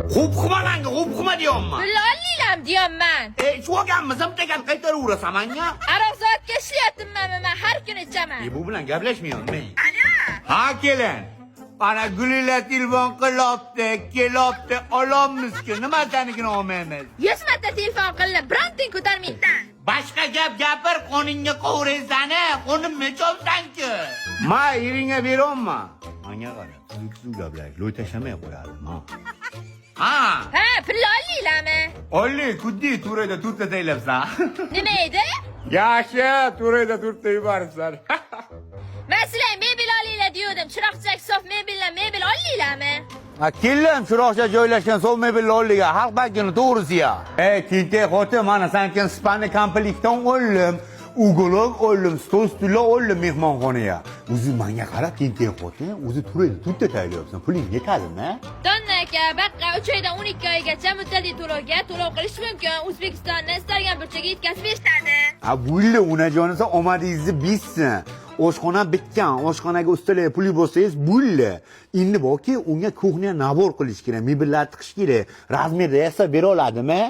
Xo'p qilma manga, xo'p qilma deyapman. Pulni olinglarmi deyapman. E, ichib olganmiz, bitta gap qaytaraverasan manga. Aroq zavodga ishlayapman man, har kuni ichaman. E, bu bilan gaplashmayapman men. Ha, kelin. Ana Gulila telefon qilyapti, kelyapti, olamiz-ku. Nima sanikini olmaymiz? 100 marta telefon qildim, birontang ko'tarmaysan. Boshqa gap gapir, qo'ningga qovurasani, qo'nimni chopsan-ku. Ma, eringga beryapman. Manga qara, tuzuk gaplash, loy tashlamay qo'yadi, ma. Ha, Ha, pulni olinglarmi? Olli, kuddi to'rayda to'rtta taylabsan. Nima edi? Yaxshi, to'rayda to'rtta yuboribsan. Man sizlarga mebel olinglar deyordum. Chiroqchak sof mebellar, mebel olinglarmi? Ha, keldim Chiroqcha joylashgan sof mebel oldiga, Xalq bankini to'g'risiga. Ey, tentak xotin, mana sankin спальный komplektdan oldim. Уголок oldim, stol stullar oldim mehmonxonaga. O'zi menga qarab, tentak xotin, o'zi turadi, to'rtta tayyorlayapsan. Puling yetadimi? Donna aka, baqqa 3 oydan 12 oygacha muddatli to'lovga to'lov qilish mumkin. O'zbekistonni istalgan burchagiga yetkazib berishadi. Ha, bo'ldi, onajonisi omadingizni bitsin. Oshxona bitgan, oshxonaga ustalarga pul yuborsangiz bo'ldi. Endi borki, unga кухня набор qilish kerak, mebellar tiqish kerak. Размер da yasab bera oladimi?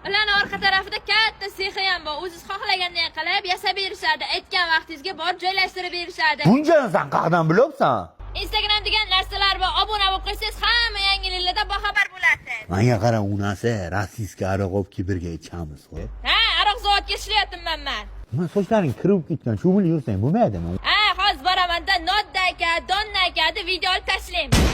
Ularni orqa tarafida katta sexi ham bor. O'zingiz xohlaganday qilib yasab berishadi. Aytgan vaqtingizga borib joylashtirib berishadi. Bunchani san qayerdan bilyapsan? Instagram degan narsalar bor. Obuna bo'lib qo'ysangiz, hamma yangiliklardan boxabar bo'lasiz. Menga qara, unasi российский aroq olib kelib birga ichamiz, xo'p? Ha, aroq zavodga ishlayapman man. Nima sochlaring kirib ketgan, cho'milib yursang bo'lmaydimi? Ha, hozir boramanda Nodda aka, Donna aka deb video olib tashlayman.